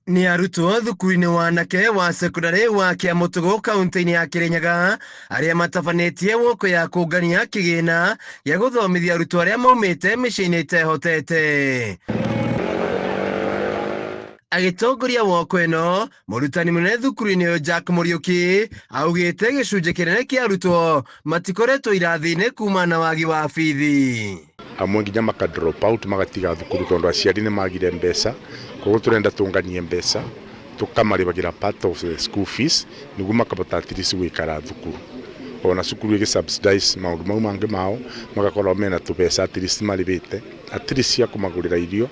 Nĩ arutwo thukuru-inĩ wa anake wa sekondarĩ wa Kĩamũtũgũ kaunti-inĩ ya Kĩrĩnyaga arĩa matabanĩtie woko ya kũngania kĩgĩna gĩa gũthomithia arutwo arĩa maumĩte mĩciĩ-inĩ ĩtehotete. Agĩtongoria woko ĩno, mũrutani mũnene thukuru-inĩ ũyũ Jack Mũriũki augĩte gĩcunjĩ kĩnene kĩa arutwo matikoretwo irathi-inĩ kumana na wagi wa bithi. Amwe nginya maka drop out, magatiga thukuru tondu aciari nĩ magire mbeca. Koguo turenda tunganie mbeca tukamarĩbagĩra part of the school fees nĩguo makabota at least gwikara thukuru, ona cukuru ĩgĩ subsidize maũndũ mau mangĩ mao, magakorwo mena tũbeca at least marĩbĩte at least cia kũmagũrĩra irio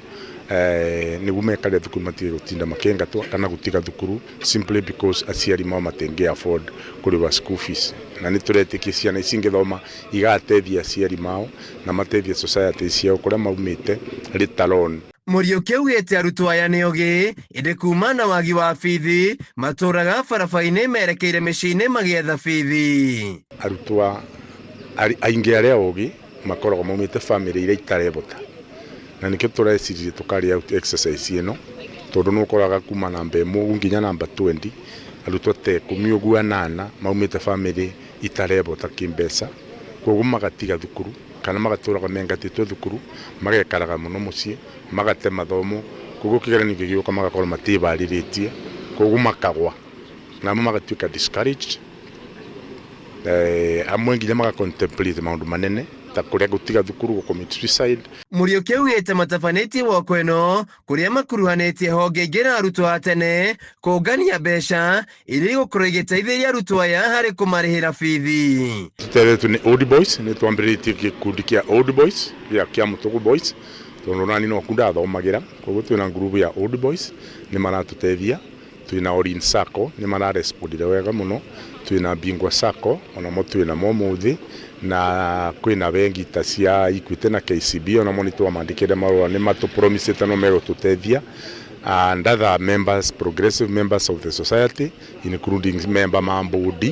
nĩguo mekare thukuru, matige gũtinda makĩingatwo kana gũtiga thukuru simply because aciari mao matingĩ afford kũrĩba school fees. Na nĩ tũretĩkia ciana ici ingĩthoma igatethia aciari mao na mateithie society ciao kũrĩa maumĩte later on. Mũriũki augĩte arutwo aya nĩ ogĩ, ĩndĩ kuma na wagi wa bithi matũraga barabara-inĩ merekeire mĩciĩ-inĩ magĩetha bithi. Arutwo aingĩ arĩa ogĩ makoragwo maumĩte family iria itarebota, na nĩkĩo tũreciririe tũ carry out exercise ĩno, tondũ nĩ ũkoraga kuma namba 1 nginya namba 20, arutwo ta 10 ũguo, 8 maumĩte family itarebota kĩmbeca. Koguo magatiga thukuru kana magatũraga mengatĩtwo thukuru, magekaraga mũno mũciĩ, magate mathomo. Koguo kĩgeranio gĩgĩũka magakorwo matiĩbarĩrĩtie, koguo makagwa namo magatuĩka discouraged. Amwe nginya maga contemplate maũndũ manene ta kũrĩa gũtiga thukuru, gũ commit suicide. Mũriũki augĩte matabanĩtie woko ĩno kũrĩa makuruhanĩtie honge ingĩ na arutwo a tene kũngania mbeca iria igũkorwo igĩteithĩrĩria arutwo aya harĩ kũmarĩhĩra bithi. Tũteretwo nĩ Old Boys. Nĩ twambĩrĩrĩtie gĩkundi kĩa Old Boys gĩa Kĩamũtũgũ Boys, tondũ nani no ku ndathomagĩra. Koguo twĩna group ya Old Boys, nĩ maratũteithia. Twĩna Orin Sacco, nĩ mararespondire wega mũno. Twĩna Bingwa Sacco, onamo twĩna mo mũthĩ, na kwĩna bengi ta cia Equity na KCB, onamo nĩ twamandĩkĩre marũa, nĩ matũpromisĩte no megũtũteithia, and other members, progressive members of the society, including member ma board,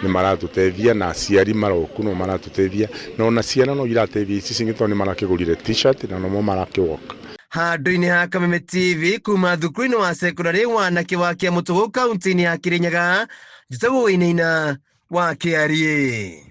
nĩ maratũteithia, na aciari maroku no maratũteithia, na ona ciana no irateithia ici cingĩ, tondũ nĩ marakĩgũrire T-shirt na nomo marakĩwalk. Handũ-inĩ ha Kameme TV kuma thukuru-inĩ wa sekondarĩ wa anake wa Kĩamũtũgũ kaunti-inĩ ya Kĩrĩnyaga, njĩtagwo Wainaina wa Kĩariĩ.